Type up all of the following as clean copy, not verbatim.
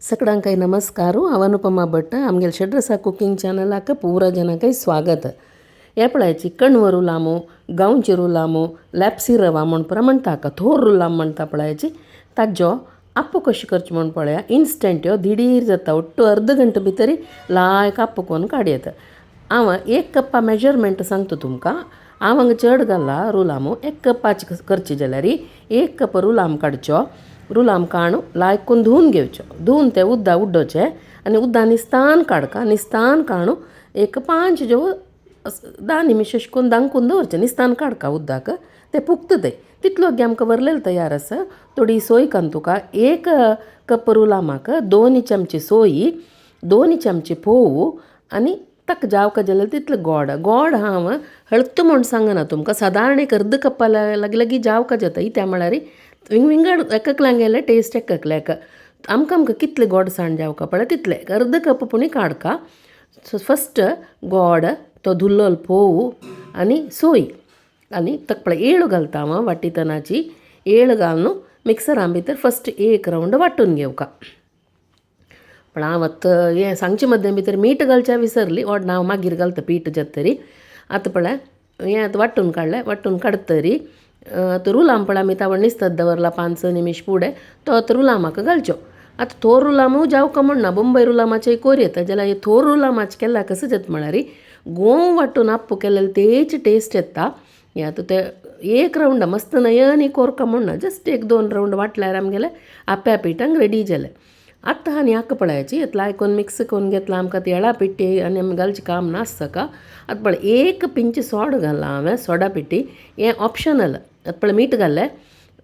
सगळ्यांकाय नमस्कार. हांव अनुपमा भट, आमगेले षड्रसा कुकिंग चॅनलाक पूरा जनांकाय स्वागत. हे पळयाची कणव रुलामो, गांवची रुलामो, लॅप्सी रवा म्हण पुरा म्हणटा, थोर रुलाम म्हणटा पळयाची. ताज्जो आप्पो कशें करचें म्हण पळया. इन्स्टंट ह्यो दिडीर जाता, ಒಟ್ಟು अर्द घंटे भितरी लायक आप्पो कोन्न काडयेता. हांव एक कप्पा मेजरमेंट सांगता तुमकां. हांव हांगा चड घाला रुलामो. एक कपाचे करचे जाल्यार एक कप रुलाम काडचो. रुलाम काडून लायक करून धुवन घेवचो. धुवन ते उद्दा उड्डोचे आनी उद्दा निस्तान काडका. निस्तान काडून एक 5 जो 10 निमिश अशें करून दांकून दवरचें. निस्तान काडका उद्दाक ते पुगता. ते तितलो आमकां वरलेले तयार आसा. थोडी सोय घाल तुका. 1 कप रुलामाक 2 चमचे सोय, 2 चमचे फोव आनी ताका जावका जाल्यार तितलें गोड. गोड हांव हळत म्हूण सांगना तुमकां, सादारण एक अर्द कप्पा लागीं लागीं जावका जाता. इत्या म्हळ्यार विंग विंगड एककल्यांगेले टेस्ट एककल्याक. आमकां आमकां कितले गोडसाण जावका पळय तितले अर्द कप पुणी काडका. सो फस्ट गोड, तो धुल्लोल फोव आनी सोय आनी ताका पळय येळ घालता हांव वाटीतनाची. येळ घालून मिक्सरान भितर फस्ट एक रावंड वांटून घेवका. पण हांव आतां हें सांगचे मदें भितर मीठ घालचें विसरली. ओड हांव मागीर घालता पीठ जाता तरी. आतां पळय हें आतां वांटून काडलें. वांटून काडटरी आतां रुलाम पळय आमी तावळ निसतत दवरला 5-6 निमिश फुडें, तो आतां रुलामाक घालच्यो. आतां थोर रुलामू जावका म्हणना, बोंबय रुलामाचेय कोर येता. जाल्यार थोर रुलामाचें केल्यार कसो जाता म्हळ्यार गोंव वांटून आप्पो केल्यार तेची टेस्ट येता. हें आतां ते एक रावंड मस्त नयनी कोरका म्हणना, जस्ट 1-2 रावंड वांटल्यार आमगेलें आप्या पिठांक रेडी जालें. आतां आनी हाका पळयाची येतला आयकोन मिक्स करून घेतला. आमकां ती येळा पिट्टी आनी आमी घालचें काम नासता. आतां पळय 1 पिंच सोडा घाला हांवें, सोडा पिट्टी. हें ऑप्शनल. आतां पळय मीठ घालें,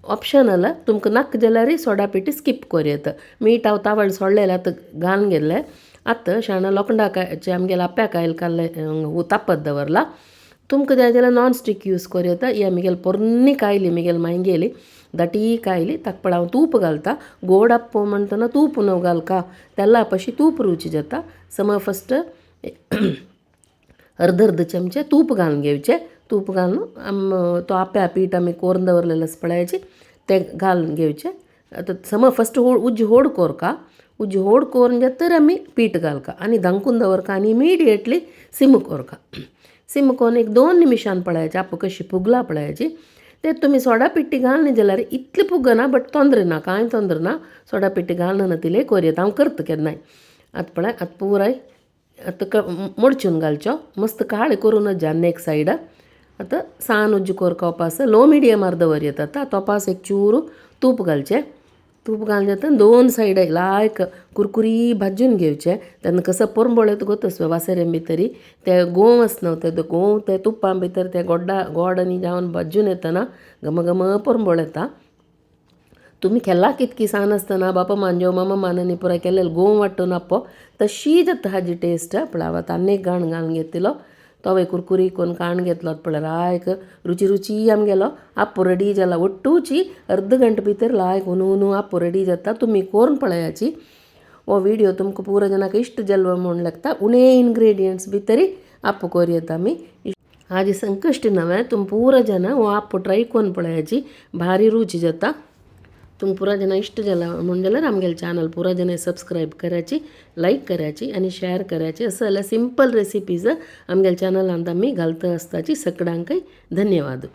ऑप्शनल. तुमकां नाका जाल्यार सोडा पिट्टी स्कीप करूं येता. मीठ हांव तावळ सोडलेलें आतां घालून घेतलें. आतां शाणा लोखंडाचे आमगेले आप्या कायल काडलें, तापत दवरला. तुमकां जाय जाल्यार नॉन स्टीक यूज करूं येता. ही आमगेली पोरणी कायली, मिगेल मांयगेली दाटी कायली. ताका पळय हांव तूप घालता. गोड आप्पो म्हणटना तूप न्हू घालका, तेला पशी तूप रुची जाता. सम फस्ट अर्द अर्द चमचे तूप घालून घेवचें. तूप घालून तो आप्या पीठ आमी कोरून दवरलेलें आसा पळयाची तें घालून घेवचें. आतां सम फस्ट उज्ज होड कोरका. उज्ज होड कोरून जाता तर आमी पीठ घालका आनी धांकून दवरका आनी इमिडिएटली सिम कोरका. सिम कोरून 1-2 निमिशान पळयाचे आप्पो कशी फुगला पळयाची. ते तुमी सोडा पिट्टी घालनी जाल्यार इतली फुगना, बट तोंदरे ना, कांय तोंदरे ना. सोडा पिट्टी घालना तिले कोर येता. हांव करता केन्नाय. आतां पळय आतां पुराय आतां मोडचून घालच्यो. मस्त काळे करून जान्न एक सायड. आतां सान उज्ज कोरका उपास लो मिडियमार दवर येता. आतां तोपास एक चूर तूप घालचें. तूप घालून जाता 2 सायड लायक कुरकुरी भाजून घेवचें. तेन्ना कसो पोरंबळ येता गो तसो वासरें भितरी ते गोंव आसना, ते गोंव ते तुपां भितर ते गोड्डा गोड आनी जावन भाजून येतना घमघम पोरंबळ येता. तुमी केला कितकी सान आसतना बापा मानजो मामा मानांनी पुराय केल्लें गोंव वांटून आप्पो तशी जाता हाजी टेस्ट. पळय हांव आतां आनी एक घाण घालून घेतलो. तोवे कुरकुरी कोन्न काण घेतलो. पळय लायक रुची रुची आमगेलो आप्पो रेडी जाला. ಒಟ್ಟೂಚಿ अर्द गंटे भितर लायक हुनू आप्पो रेडी जाता. तुमी कोरून पळयाची. हो विडियो तुमकां पुरा जनाक इश्ट जालो म्हूण लागता. उणे इन्ग्रेडियंट्स भितरी आप्पो कोरयेता आमी. आजी संकश्ट नवें तुम पुरा जन हो आप्पो ट्राय कोन्न पळयाची, भारी रुची जाता. तुम पुरा जना इश्ट जाला म्हूण जाल्यार आमगेले चॅनल पुरा जन सबस्क्रायब करायची, लायक करायची आनी शेअर करायची. असं जाल्यार सिंपल रेसिपीज आमगेले चॅनलांत आमी घालता आसताची. सगळ्यांकय धन्यवाद.